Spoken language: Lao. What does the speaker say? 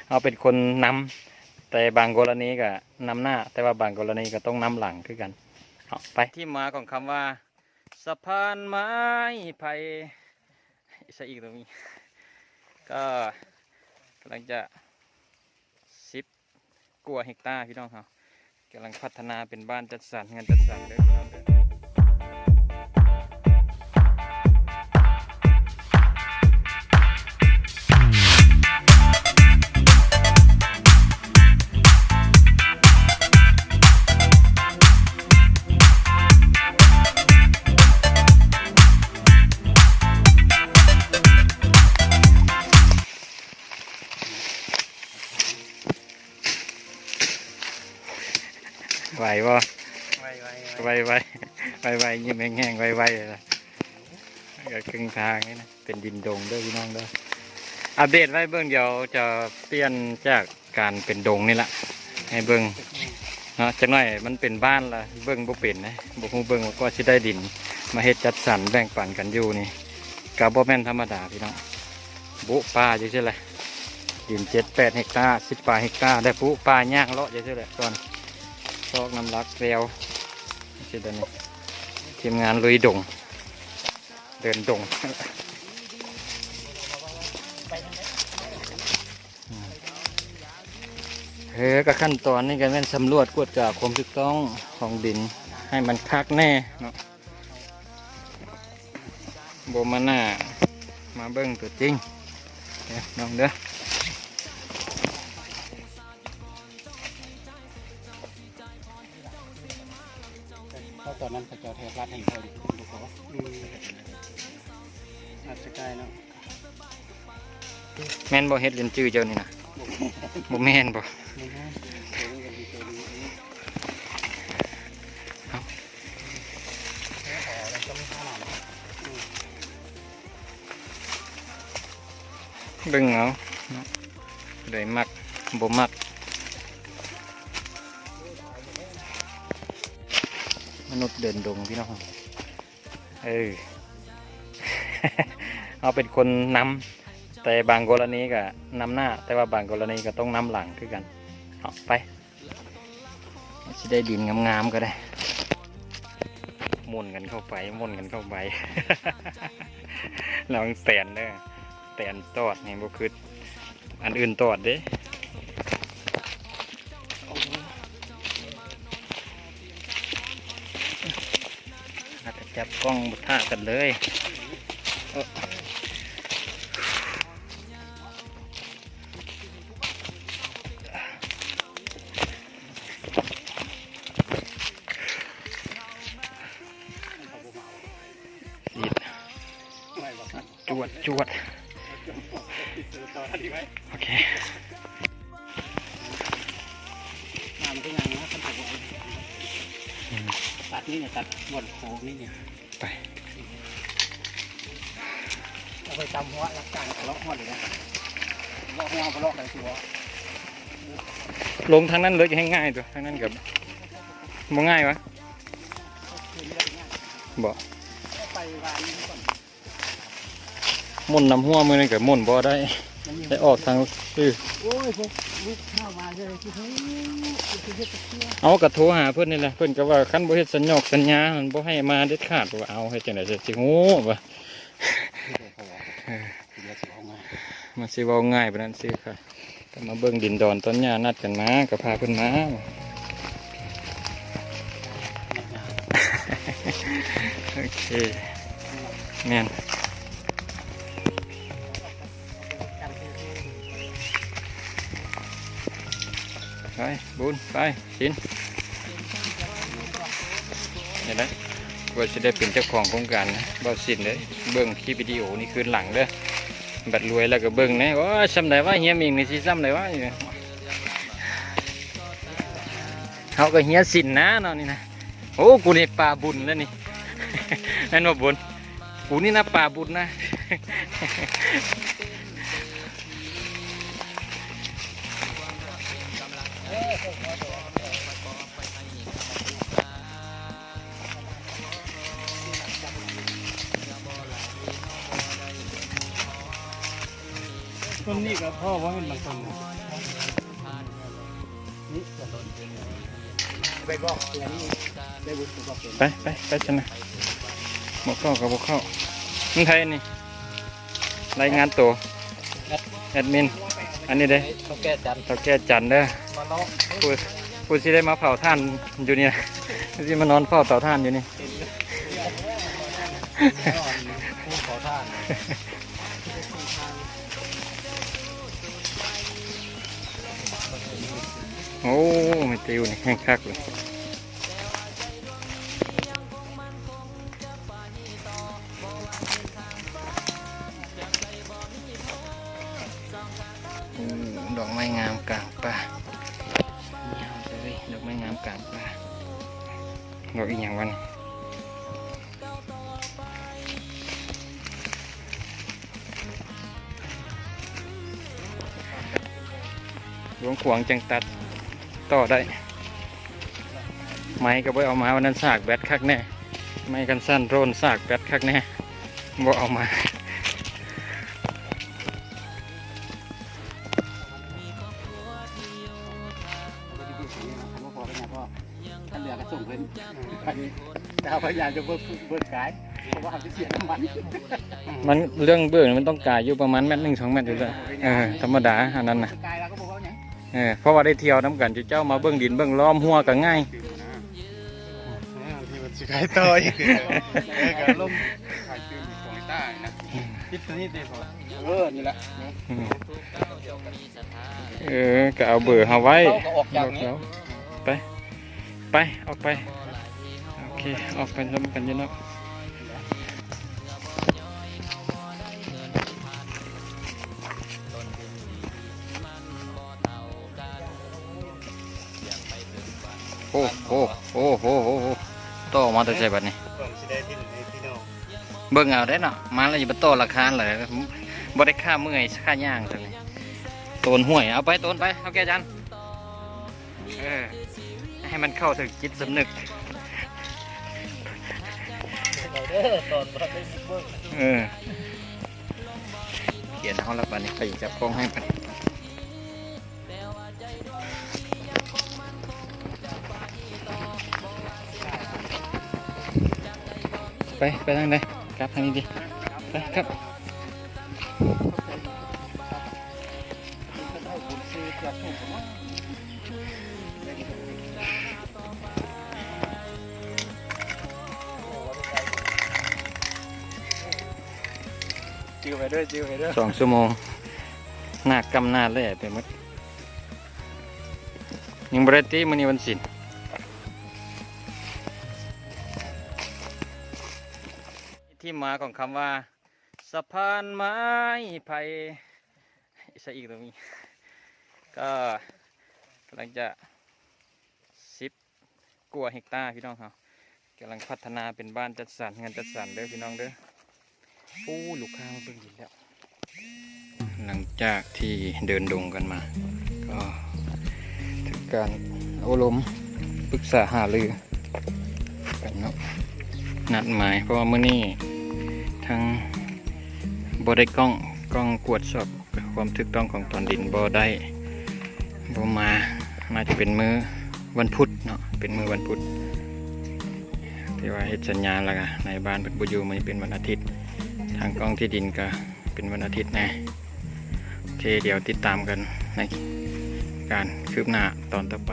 ເຮົາເປັນຄົນນຳ ແຕ່ບາງກໍລະນີກໍນຳໜ້າ ແຕ່ວ່າບາງກໍລະນີກໍຕ້ອງນຳຫຼັງຄືກັນເນາະ. ໄປ ທີ່ມາຂອງຄຳວ່າ ສະພານໄມ້ໄຜ່ ຊະອີກ ຕົງນີ້ ກໍກຳລັງຈະສິບກວ່າເຮັກຕາ ພີ່ນ້ອງເຮົາ ກຳລັງພັດທະນາເປັນບ້ານຈັດສັນ ເຮືອນຈັດສັນເດີ ພີ່ນ້ອງເດີ. ໄວບໍ່? ໄວໆໆ ໄວໆ ໄວໆ ຍິ້ມແຮງໆ ໄວໆ ແລ້ວກໍເຄິ່ງທາງນີ້ນະ. ເປັນດິນດົງເດີພີ່ນ້ອງເດີ. ອັບເດດໄວ້ເບິ່ງ ດຽວຈະປ່ຽນຈາກການເປັນດົງນີ້ລະ ໃຫ້ເບິ່ງເນາະ. ຈັກໜ້ອຍມັນເປັນບ້ານລະ ເບິ່ງບໍ່ເປັນເດ້ ບໍ່ຮູ້ເບິ່ງວ່າກວ່າຊິໄດ້ດິນມາເຮັດຈັດສັນແບ່ງປັນກັນຢູ່ນີ້ ກໍບໍ່ແມ່ນທຳມະດາພີ່ນ້ອງ. ບຸປ່າຈັ່ງຊີ້ແຫຼະ ດິນເຈັດແປດເຮັກຕາ ສິບປາຍເຮັກຕາ ໄດ້ປຸປ່າຍ່າງເລາະຈັ່ງຊີ້ແຫຼະ ກ່ອນຊອກນ້ຳຫຼັກແລ້ວ ຈັ່ງຊີ້ແຫຼະນີ້ ທີມງານລຸຍດົງ ເດີນດົງ. ເອີ ກໍຂັ້ນຕອນນີ້ກໍແມ່ນສຳຫຼວດກວດກາຄວາມຖືກຕ້ອງຂອງດິນໃຫ້ມັນຄັກແນ່ເນາະ. ບໍ່ມາໜ້າ ມາເບິ່ງຕົວຈິງເດີນ້ອງເດີ. ເພາະຕອນນັ້ນເຂົາເຈົ້າແທກລັດໃຫ້ເຂົາຢູ່ ອືມ ອາດຈະໄກເນາະ. ແມ່ນບໍ່ ເຫັດລິນຈືເຈົ້ານີ້ນະ? ບໍ່ແມ່ນ ບໍ່ແມ່ນບໍ່? ບໍ່ແມ່ນ ຕົວນີ້ກໍດີ ຕົວນີ້ ເອົ້າ ເບິ່ງເອົາ ຜູ້ໃດມັກ ບໍ່ມັກ ມະນຸດເດີນດົງ ພີ່ນ້ອງ. ເອີ ເຮົາເປັນຄົນນຳ ແຕ່ບາງກໍລະນີກໍນຳໜ້າ ແຕ່ວ່າບາງກໍລະນີກໍຕ້ອງນຳຫຼັງຄືກັນເນາະ. ໄປ ຊິໄດ້ດິນງາມໆກໍໄດ້ ໝູນກັນເຂົ້າໄປ ໝູນກັນເຂົ້າໄປ ລະວັງແຕນເດີ ແຕນຕອດນີ້ບໍ່ຄື ອັນອື່ນຕອດເດ້. ອາດຈະຈັບກ້ອງບໍ່ຖ້າກັນເລີຍ ເອີ ຈວດ ຈວດ ໂອເຄ ນ້ຳກໍຍັງນະ ຄັນຕົກ ອືມ ຕັດນີ້ນະ ຕັດບ່ອນໂຄ້ງນີ້ນະ ໄປ ເອົາໄປຕຳຫົວ ຫຼັກການກໍເລາະຫົວນີ້ນະ ເລາະຫົວ ບໍ່ເລາະໄດ້ຄືວ່າ ລົງທາງນັ້ນເລີຍ ແຮ່ງງ່າຍຕົວະ ທາງນັ້ນກໍບໍ່ງ່າຍຫວາ ບໍ່ ໄປວາງນີ້ກ່ອນ. ໝູນນຳຫົວມື້ນີ້ກໍໝູນບໍ່ໄດ້ ໄດ້ອອກທາງຊື່ ໂອ້ຍ ພວກລູກຄ້າມາເລີຍ ຊິຮູ້ ຊິເຮັດຈັກເທື່ອ ເອົາ ກໍໂທຫາເພິ່ນນີ້ແຫຼະ ເພິ່ນກໍວ່າຄັນບໍ່ເຮັດສັນຍອກສັນຍາ ມັນບໍ່ໃຫ້ມາເດັດຂາດ ວ່າເອົາ ເຮັດຈັ່ງໃດຊິຮູ້ວ່າ ເອີ ມັນຊິເວົ້າງ່າຍປານນັ້ນຊື່ຄ່ະ. ກໍມາເບິ່ງດິນດອນ ຕອນຫຍ້ານັດກັນມາ ກໍພາເພິ່ນມາ ໂອເຄ ແມ່ນ ໄປ ບຸນ ໄປ ຊິນ ເຫັນໄດ໋ ກວ່າຊິໄດ້ເປັນເຈົ້າຂອງໂຄງການນະ ບ່າວຊິນເດ້ ເບິ່ງຄລິບວິດີໂອນີ້ຄືນຫຼັງເດີ. ບັດລວຍແລ້ວກໍເບິ່ງແດ່ ໂອ້ຍ ຊ່ຳໃດວະ ເຮຍມິງນີ້ຊິຊ່ຳໃດວະ ເຮົາກໍເຮຍສິນນະເນາະນີ້ນະ. ໂອ້ ກູນີ້ປາບຸນແລ້ວນີ້ ແມ່ນບໍ່ບຸນ? ກູນີ້ນະປາບຸນນະ. ຕົ້ນ ນີ້ກໍພໍບໍ່ເຫັນບາງຄົນນະ ນີ້ ໄປບອກເພື່ອນນີ້ ໄປບຸນບອກເພື່ອນ ໄປ ໄປ ໄປຊັ້ນນະ ບໍ່ເຂົ້າກໍບໍ່ເຂົ້າ. ມັນໃຜອັນນີ້? ລາຍງານໂຕ ແອັດ ແອັດມິນ ອັນນີ້ເດ້ ເຖົ້າແກ່ຈັນ ເຖົ້າແກ່ຈັນເດີ ມາເນາະ ຜູ້ ຜູ້ຊິໄດ້ມາເຜົາຖ່ານຢູ່ນີ້ ຊິມານອນເຝົ້າເຕົາຖ່ານຢູ່ນີ້ ເປັນ ເປັນ ເປັນຜູ້ເຜົາຖ່ານ. ໂອ້ ແມ່ຕິວນີ້ແຮງຄັກເລີຍ. ໂອ້ ດອກໄມ້ງາມກາງປ່າ ຍາວເລີຍ ດອກໄມ້ງາມກາງປ່າ. ດອກອີ່ຫຍັງວະນີ້? ລວງຂວາງຈັ່ງຕັດຕໍ່ໄດ້. ໄມ້ກໍບໍ່ໄດ້ເອົາມາ ວັນນັ້ນສາກແບັດຄັກແນ່ ໄມ້ຄັນສັ້ນໂດຣນສາກແບັດຄັກແນ່ ບໍ່ເອົາມາ. ຄັນເຫຼືອກໍສົ່ງເພິ່ນ ແຕ່ເຮົາພະຍາຍາມຈະເບີກ ເບີກກາຍ ເພາະວ່າເຮົາຊິເສຍນ້ຳມັນ. ມັນ ເລື່ອງເບີກນີ້ມັນຕ້ອງກາຍຢູ່ປະມານແມັດໜຶ່ງສອງແມັດຢູ່ແລ້ວ. ເອີ ທຳມະດາອັນນັ້ນນະ ກາຍແລ້ວກໍບໍ່ເວົ້າຫຍັງ. ເອີ ເພາະວ່າໄດ້ທ່ຽວນຳກັນ ເຈົ້າມາເບິ່ງດິນເບິ່ງລ້ອມຮົ້ວກໍງ່າຍ. ເອີ ທີ່ມັນຊິກາຍຕໍ່ອີກ ເອີ ກໍລົງຂາຍຕື່ມອີກສອງເຮັກຕານະ. ຕິດຕົວນີ້ຕິ ເອີ ນີ້ແຫຼະ. ອືມ ເອີ ກໍເອົາເບີເຮົາໄວ້ ເຮົາກໍອອກຈາກນີ້ ໄປ ໄປ ອອກໄປ. ໂອເຄ ອອກໄປນຳກັນຢູ່ເນາະ. ໂອ້ໂຫ ໂອ້ໂຫ ໂອ້ໂຫ ຕໍ່ມາແຕ່ໃສບັດນີ້? ເບິ່ງເອົາເດ້ເນາະ ມາແລ້ວຢ່າໄປຕໍ່ລາຄານເລີຍ ບໍ່ໄດ້ຄ່າເມື່ອຍຄ່າຍ່າງຊັ້ນນີ້. ໂຕນຫ້ວຍ ເອົາໄປ ໂຕນໄປ ເຖົ້າແກ່ຈັນ. ເອີ ໃຫ້ມັນເຂົ້າເຖິງຈິດສຳນຶກ ເອີ ຂຽນເອົາລະບາດນີ້ ໃຜຈັບກ້ອງໃຫ້ບັດ. ໄປ ໄປທາງໃດ? ກັບທາງນີ້ຕິ ໄປ ກັບ. ຈື່ໄວ້ເດີ ຈື່ໄວ້ເດີ ສອງຊົ່ວໂມງ ໜ້າກ້ຳໜ້າແຫຼໄປໝົດ. ຍັງບໍ່ໄດ້ຕິ ມື້ນີ້ວັນສິນ. ທີ່ມາຂອງຄຳວ່າ ສະພານໄມ້ໄຜ່ ໃສ່ອີກຕົງນີ້ ກໍກຳລັງຈະສິບກວ່າເຮັກຕາ ພີ່ນ້ອງເຮົາ ກຳລັງພັດທະນາເປັນບ້ານຈັດສັນ ເຮືອນຈັດສັນເດີພີ່ນ້ອງເດີ. ໂອ້ ລູກຄ້າມາເບິ່ງດິນແລ້ວ. ຫຼັງຈາກທີ່ເດີນດົງກັນມາ ກໍຖືກການໂອ້ລົມປຶກສາຫາລືກັນເນາະ ນັດໝາຍ ເພາະວ່າມື້ນີ້ທັງບໍ່ໄດ້ກ້ອງ ກ້ອງກວດສອບຄວາມຖືກຕ້ອງຂອງຕອນດິນບໍ່ໄດ້ ບໍ່ມາ ໜ້າຈະເປັນມື້ວັນພຸດເນາະ ເປັນມື້ວັນພຸດ ທີ່ວ່າເຮັດສັນຍາ ແລ້ວກະນາຍບ້ານເພິ່ນບໍ່ຢູ່ ມື້ນີ້ເປັນວັນອາທິດ ທາງກ້ອງທີ່ດິນກະເປັນວັນອາທິດແນ່. ໂອເຄ ດຽວຕິດຕາມກັນໃນການຄືບໜ້າຕອນຕໍ່ໄປ.